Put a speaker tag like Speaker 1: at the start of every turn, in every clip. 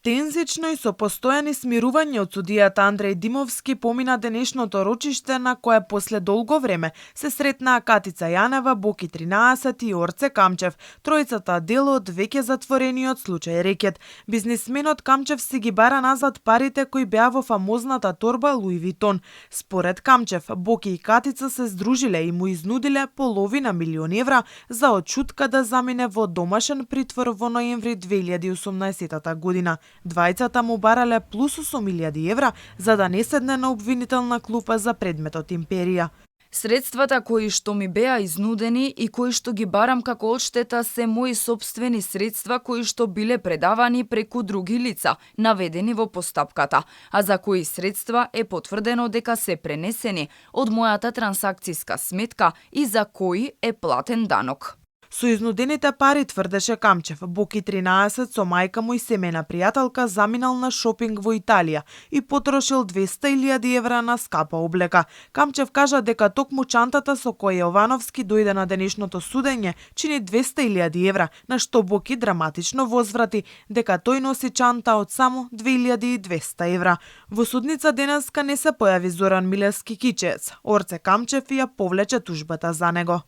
Speaker 1: Тензично и со постојани смирувања од судијата Андреј Димовски помина денешното рочиште на кое после долго време се сретнаа Катица Јанева, Боки 13 и Орце Камчев, тројцата дел од веќе затворениот случај Рекет. Бизнисменот Камчев си ги бара назад парите кои беа во фамозната торба Луи Витон. Според Камчев, Боки и Катица се здружиле и му изнудиле половина милион евра за отчутка да замине во домашен притвор во ноември 2018 година. Двајцата му барале плюс 8.000 евра за да не седне на обвинителна клупа за предметот империја.
Speaker 2: Средствата кои што ми беа изнудени и кои што ги барам како одштета се мои сопствени средства кои што биле предавани преку други лица, наведени во постапката, а за кои средства е потврдено дека се пренесени од мојата трансакциска сметка и за кои е платен данок.
Speaker 1: Со изнудените пари, тврдеше Камчев, Боки 13 со мајка му и семена пријателка заминал на шопинг во Италија и потрошил 200.000 евра на скапа облека. Камчев кажа дека токму чантата со која Јовановски дојде на денешното судење чини 200.000 евра, на што Боки драматично возврати дека тој носи чанта од само 2.200 евра. Во судница денеска не се појави Зоран Милевски Кичеец. Орце Камчев ја повлече тужбата за него.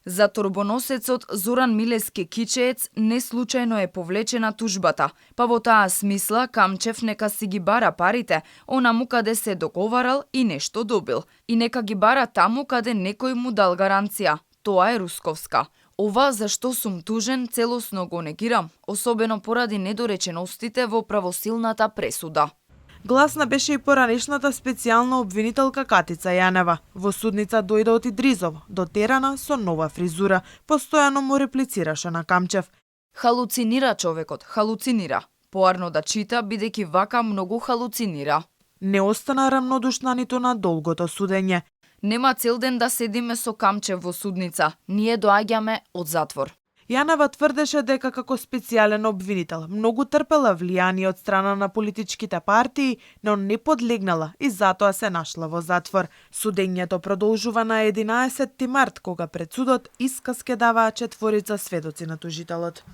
Speaker 2: За торбоносецот Зоран Милевски Кичеец не случајно е повлечена тужбата, па во таа смисла Камчев нека си ги бара парите, онаму каде се договарал и нешто добил. И нека ги бара таму каде некој му дал гаранција. Тоа е Русковска. Ова за што сум тужен целосно го негирам, особено поради недореченостите во правосилната пресуда.
Speaker 1: Гласна беше и поранешната специјална обвинителка Катица Јанева. Во судница дојде од Идризово, дотерана со нова фризура. Постојано му реплицираше на Камчев.
Speaker 2: Халуцинира човекот, халуцинира. Поарно да чита, бидејќи вака многу халуцинира.
Speaker 1: Не остана рамнодушна ниту на долгото судење.
Speaker 2: Нема цел ден да седиме со Камчев во судница. Ние доаѓаме од затвор.
Speaker 1: Јанева тврдеше дека како специјален обвинител многу трпела влијание од страна на политичките партии, но не подлегнала и затоа се нашла во затвор. Судењето продолжува на 11 март, кога пред судот исказ ке даваа четворица сведоци на тужителот.